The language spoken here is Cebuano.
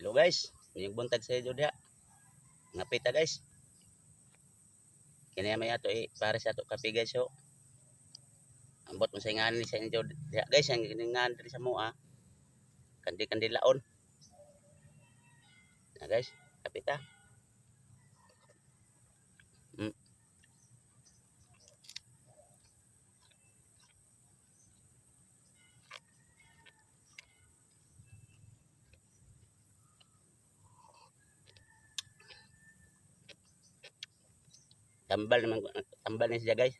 Hello guys, maayong buntag sa inyo diha. Ngapita, guys. Kini may ato eh, para sa ato kape, guys, so. Ambot mo sa ngalan ni sa inyo diha, guys, ang ngalan diri sa mua. Kandi kandilaon. Na guys, kapita. Tambal naman, tambal ni siya, guys.